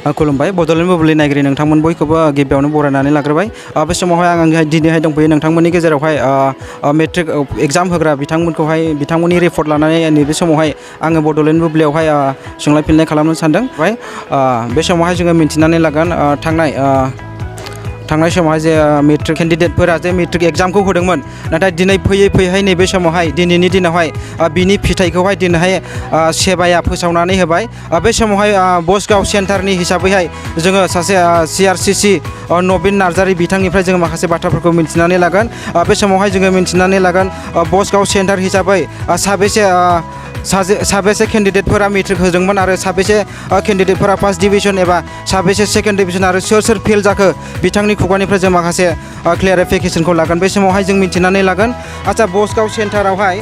खुलुमबाय बड'लेण्ड बुब्लि नायगिरि नोंथांमोन बयखौबो गिबियावनो बरायनानै लाग्रोबाय। बे समावहाय आं दिनैहाय दंफैयो नोंथांमोननि गेजेरावहाय मेट्रिक एग्जाम होग्रा बिथांमोननि रिपर्ट लानानै नैबे समावहाय आङो बड'लेण्ड बुब्लियावहाय सोंलाय फिननाय खालामनो सानदों। बे समावहाय जोङो मिन्थिनानै लागोन थांनाय समावहाय जे मेट्रिक केन्डिडेटफोरा जे मेट्रिक एग्जामखौ होदोंमोन, नाथाय दिनै फैयै नैबे समावहाय दिनैनि दिनावहाय बिनि फिथाइखौहाय दिनैहाय सेबाया फोसावनानै होबाय। बे समावहाय बसगाव सेन्टारनि हिसाबैहाय जोङो सासे CRCC नबिन नार्जारि बिथांनिफ्राय जोङो माखासे बाथ्राफोरखौ मिन्थिनानै लागोन। बे समावहाय जोङो मिन्थिनानै लागोन बसगाव सेन्टार हिसाबै साबेसे केन्डिडेटफोरा मेट्रिक होदोंमोन आरो साबेसे केन्डिडेटफोरा फार्स्ट डिभिजन एबा साबेसे सेकेन्ड डिभिजन आरो सोर फेल जाखो बिथांनि खुगानिफ्राय जों माखासे क्लियारिफिकेसनखौ लागोन। बे समावहाय जों मिन्थिनानै लागोन आच्चा बसगाव सेन्टारावहाय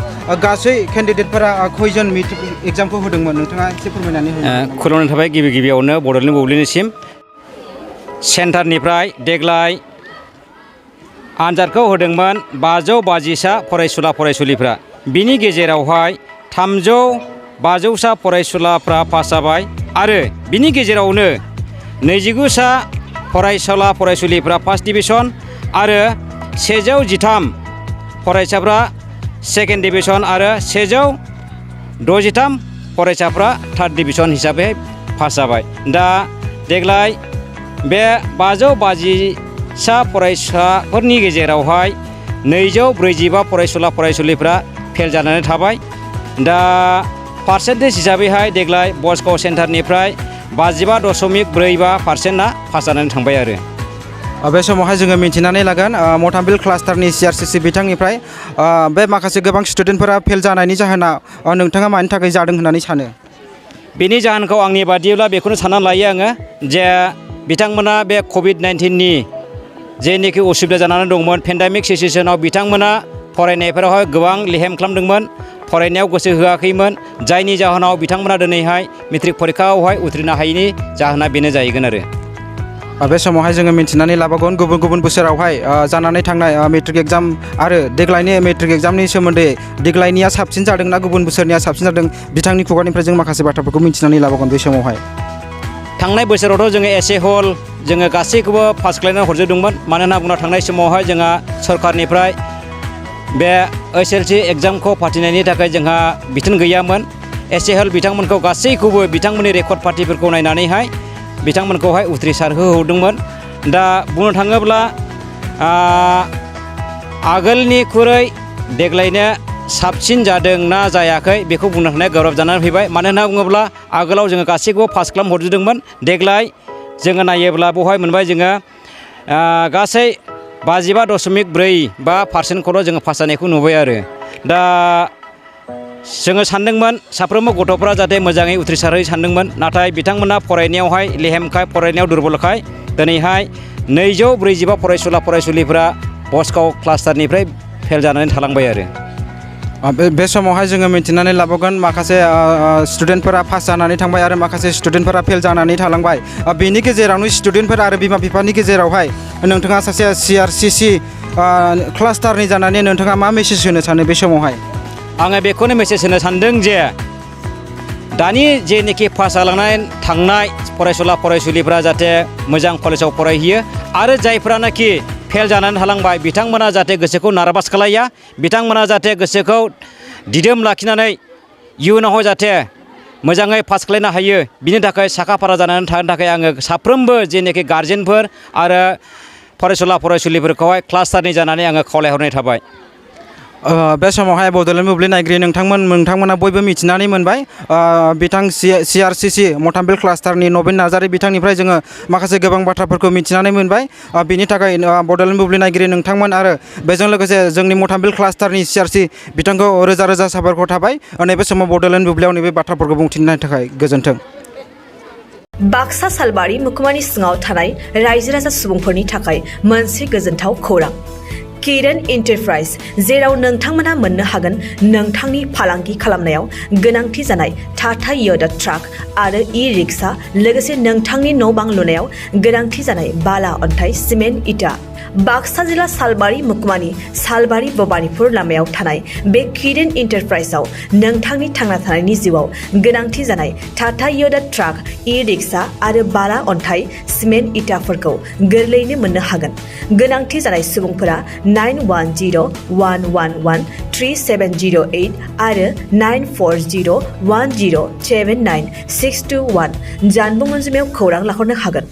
गासै केन्डिडेटफोरा खयजन मेट्रिक एग्जामखौ होदोंमोन नोंथाङा एसे फोरमायनानै होनो। खुलुमनाय थाबाय गिबियावनो बड'लेण्ड बुब्लिनिसिम। सेन्टारनिफ्राय देग्लाय आनजादखौ होदोंमोन 522सा फरायसुला फरायसुलिफ्रा। बिनि गेजेरावहाय 300-500सा फरायसुलाफ्रा पास जाबाय आरो बिनि गेजेरावनो 29सा फरायसुला फरायसुलिफ्रा फार्स्ट डिभिजन आरो 113 फरायसाफ्रा सेकेन्ड डिभिजन आरो 163 फरायसाफ्रा थार्ड डिभिजन हिसाबै पास जाबाय। दा देग्लाय बे 522सा फरायसाफोरनि गेजेरावहाय 245 फरायसुला फरायसुलिफ्रा फेल जानानै थाबाय। दा पार्सेन्टेज हिसाबैहाय देग्लाय बसगाव सेन्टारनिफ्राय 55.45% पास जानानै थांबाय आरो। बे समावहाय जोङो मिन्थिनानै लागोन मथामबिल क्लास्टारनि CRCC बिथांनिफ्राय बे माखासे गोबां स्टुडेन्टफोरा फेल जानायनि जाहोना नोंथाङा मानि थाखाय जादों होननानै सानो? बेनि जाहोनखौ आंनि बादिब्ला बेखौनो साननानै लायो आङो जे बिथांमोना बे कभिड-19नि जेनोखि उसुबिदा जानानै दंमोन पेन्डेमिक सिचुवेसनाव बिथांमोना फरायनायफोरावहाय गोबां लेहेम खालामदोंमोन, फरायनायाव गोसो होआखैमोन, जायनि जाहोनाव बिथांमोना दिनैहाय मेट्रिक परिखायावहाय उथ्रिनो हायैनि जाहोना बेनो जाहैगोन आरो। बे समावहाय जोङो मिन्थिनानै लाबावगोन गुबुन बोसोरावहाय जानानै थांनाय मेट्रिक एग्जाम आरो देग्लायनि मेट्रिक एग्जामनि सोमोन्दै देग्लायनिया साबसिन जादोंना गुबुन बोसोरनिया साबसिन जादों बिथांनि खुगानिफ्राय जों माखासे बाथ्राफोरखौ मिन्थिनानै लाबावगोन। बे समावहाय थांनाय बोसोरावथ' जोङो एसे हल जोङो गासैखौबो पास खालामनानै हरजोबदोंमोन। मानो होनना बुङोब्ला थांनाय समावहाय जोंहा सरकारनिफ्राय बे SLC एग्जामखौ फाथिनायनि थाखाय जोंहा बिथोन गैयामोन। एसे हल बिथांमोनखौ गासैखौबो बिथांमोननि रेकर्ड पार्टिफोरखौ नायनानैहाय बिथांमोनखौहाय उथ्रिसारहोहरदोंमोन। दा बुंनो थाङोब्ला आगोलनिख्रुइ देग्लायनो साबसिन जादों ना जायाखै बेखौ बुंनो हानाय गोब्राब जानानै फैबाय। मानो होनना बुङोब्ला आगोलाव जोङो गासैखौबो पास खालामहरजोबदोंमोन। देग्लाय जोङो नायोब्ला बेवहाय मोनबाय जोङो गासै 55.45% जोङो पास जानायखौ नुबाय आरो। दा जोङो सानदोंमोन साफ्रोमबो गथ'फ्रा जाहाथे मोजाङै उथ्रिसारहै सानदोंमोन, नाथाय बिथांमोना फरायनायावहाय लेहेमखाय फरायनायाव दुरबलखाय दिनैहाय 245 फरायसुला फरायसुलिफ्रा बसगाव क्लास्टारनिफ्राय फेल जानानै थालांबाय आरो। बे समावहाय जोङो मिन्थिनानै लाबावगोन माखासे स्टुडेन्टफोरा पास जानानै थांबाय आरो माखासे स्टुडेन्टफोरा फेल जानानै थालांबाय। बेनि गेजेरावनो स्टुडेन्टफोर आरो बिमा बिफानि गेजेरावहाय नोंथाङा सासे CRCC क्लास्टारनि जानानै नोंथाङा मा मेसेज होनो सानो बे समावहाय? आङो बेखौनो मेसेज होनो सानदों जे दानि जेनोखि पास जालांनाय थांनाय फरायसुला फरायसुलिफ्रा जाहाथे मोजां कलेजाव फरायहैयो आरो जायफ्रानाखि फेल जानानै थालांबाय बिथांमोना जाहाथे गोसोखौ नार्भास खालाया, बिथांमोना जाहाथे गोसोखौ दिदोम लाखिनानै इयुनावहाय जाहाथे मोजाङै पास खालामनो हायो बिनि थाखाय साखा फारा जानानै थानो थाखाय आङो साफ्रोमबो जेनोखि गार्जेनफोर आरो फरायसुला फरायसुलिफोरखौहाय क्लास्टारनि जानानै आङो खावलायहरनाय थाबाय। बे समावहाय बड'लेण्ड बुब्लि नायगिरि नोंथांमोना बयबो मिथिनानै मोनबाय बिथां CRCC मथामबिल क्लास्टारनि नबिन नार्जारि बिथांनिफ्राय जोङो माखासे गोबां बाथ्राफोरखौ मिथिनानै मोनबाय। बिनि थाखाय बड'लेण्ड बुब्लि नायगिरि नोंथांमोन आरो बेजों लोगोसे जोंनि मथामबिल क्लास्टारनि CRC बिथांखौ रोजा रोजा साबायखर थाबाय। नैबे समाव बड'लेण्ड बुब्लियाव नैबे बाथ्राफोरखौ बुंथिनायनि थाखाय गोजोन्थों। बाक्सा सालबारि मुखुमानि सिङाव थानाय रायजो राजा सुबुंफोरनि थाखाय मोनसे गोजोनथाव खौरां। किरण एन्टारप्राइज जेराव नोंथांमोना मोननो हागोन नोंथांनि फालांगि खालामनायाव गोनांथि जानाय टाटा य'दा ट्राक आरो ई-रिक्शा लोगोसे नोंथांनि न' बां लुनायाव गोनांथि जानाय बाला अन्थाइ सिमेन्ट इटा बाक्सा जिल्ला सालबारि महकुमानि सालबारि भबानिपुर लामायाव थानाय बे किरण एन्टारप्राइजआव नोंथांनि थांना थानायनि जिउआव गोनांथि जानाय टाटा य'दा ट्राक ई-रिक्शा आरो बाला अन्थाइ सिमेन्ट इटाफोरखौ गोरलैयैनो मोननो हागोन गोनांथि जानाय सुबुंफोरा 9101113708 आरो 9401079621 जानबुं अनजिमायाव खौरां लाहरनो हागोन।